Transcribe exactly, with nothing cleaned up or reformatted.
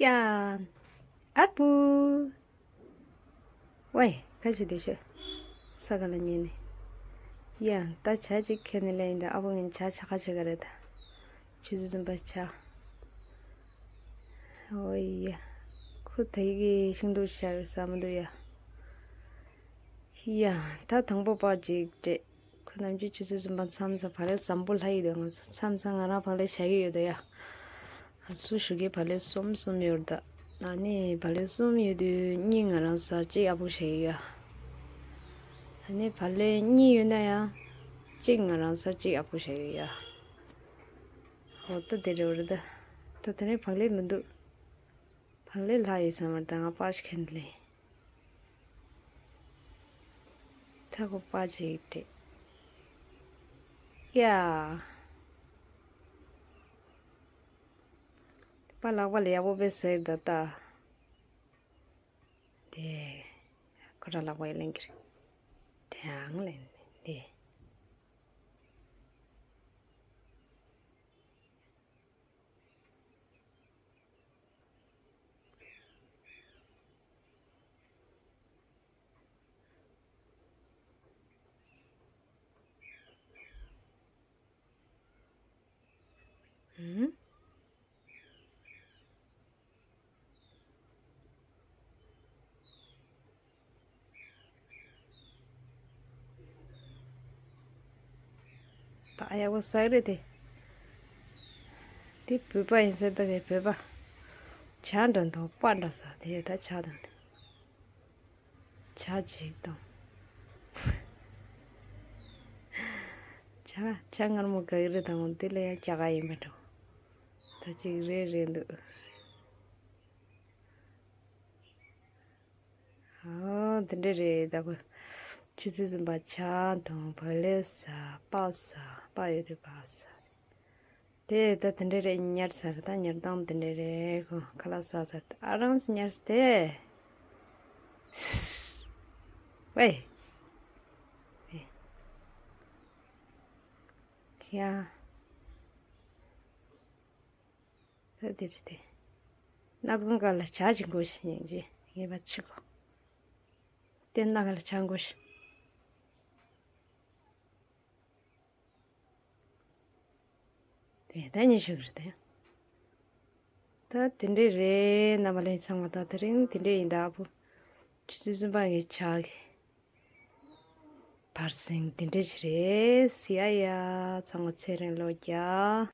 ཡ། ཨ་བུ། ཝེ། ཁ་ཤས་དེ་ཤོད། ས་ག་ལ་ཉན་ནི། ཡ། ད་ཇ་ཅིག་ཁྱེར་ནས་ལེན་ཡིན་ད། ཨ་བུ་ངས་ཇ་ཆ་ཁ་བྱེད་ག་རེད་ད། ཆུ་ཚོད་གསུམ་པ་ཇ། ཨོ་ཡ། ཁོ་ད་ཡི་གེ་ཤིང་ཏོག་ཤར་ས་མ་འདུག་ཡ། ཡ། ད་དང་པོ་པ་ཅིག་སྤྲད། ཁོ་ནམ་རྒྱུན་ཆུ་ཚོད་གསུམ་པ་མཚམས་མཚམས་བག་ལེབ་ཟམ་པོ་ལྷག་ཡོད་དོ། ང་ཚོ་མཚམས་མཚམས་ང་རང་བག་ལེབ་བཞག་གི་ཡོད་དོ་ཡ། སུ་ཞུ་གི་བག་ལེབ་གསུམ་གསུམ་ཡོད་ད། ཨ་ནི་བག་ལེབ་གསུམ་ཡོད་དུས་གཉིས་ང་རང་ཟ། གཅིག་ཨ་བུ་བཞག་གི་ཡོད། ཨ་ནི་བག་ལེབ་གཉིས་ཡོད་ན་ཡང་གཅིག་ང་རང་ཟ། གཅིག་ཨ་བུ་བཞག་གི་ཡོད། ཨོ་ད་དེ་རེད་བ་རེད་ད། ད་དེ་རིང་བག་ལེབ་མི་འདུག་བག་ལེབ་ལྷག་ཡོད་ས་མ་རེད་ད། ང་པགས་ཤིག་ཁྱེར་ནས་ལེན། ད་ཁོ་པགས་ཅིག་སྤྲད། ཡ། པགས་ལག་པ་ལ་ཡག་པོ་དཔེ་ཟེར་ད་ལྟ། དེ། ཁོ་རང་ལག་པ་ཡི་ལེན་གྱི་རེད། དེའང་ལེན་དེ། ཨུམ། ད་ཡག་པོ་ཟ་རེད་དེ། དེ་བོད་པ་ཡིན་ཟེར་ད་གའི་བོད་པ། ཇ་འདྲ་འདུག་པགས་འདྲ་ཟ་དེ་ད་ཇ་དང་དེ། ཇ་ཅིག་དང་། ཇ་ཇ་མངར་མོ་ག་གི་རེད་དང་། དེ་ལ་ཡང་རྒྱ་གར་ཡིན་པ་འདྲ། ད་ཅིག་རེད་རེད་འདུག་ཨོ་དེ་འདྲ་རེད་ད། ཁོ་ཆུ་ཚོད་གསུམ་པ་ཇ་འཐུང་། བག་ལེབ་ཟ། པགས་ཟ། པགས་ཡོད་དུས་པགས་ཟ། དེ་ད་དེ་འདྲ་རེད། ཉལ་ས་རེད་ད། ཉལ་སྟངས་དེ་འདྲ་རེད། ཁོ་ཁ་ལག་ཟ་ས་རེད། ཨ་རམ་སེ་ཉལ་ས་དེ། ཝེ། ཡ། ད་དེ་རེད་དེ། སྣ་ཁུང་ག་ལ་ཇ་ཅིག་དགོས་ཤིག་ཡིན་གྱི་ངེས་པ་ཆི་གོ། དེ་སྣ་ཁ་ལ་ཇ་དགོས་ཤིག་དེ་ད་ཉི་ཤུ་རེད་དེ། ད་དེ་འདྲས་རེད། རྣམ་པ་ལྷན་ཚང་མ་ད་དེ་རིང་དེ་འདྲས་ཡིན་ད། ཨ་བུ་ཆུ་ཚོད་གསུམ་པ་ངས་ཇ་གི་བར་གསེང་དེ་འདྲས་ཞིག་རེད། ཟེར་ཡ། ཡ་ཚང་མ་ཚེ་རིང་ལོ་བརྒྱ།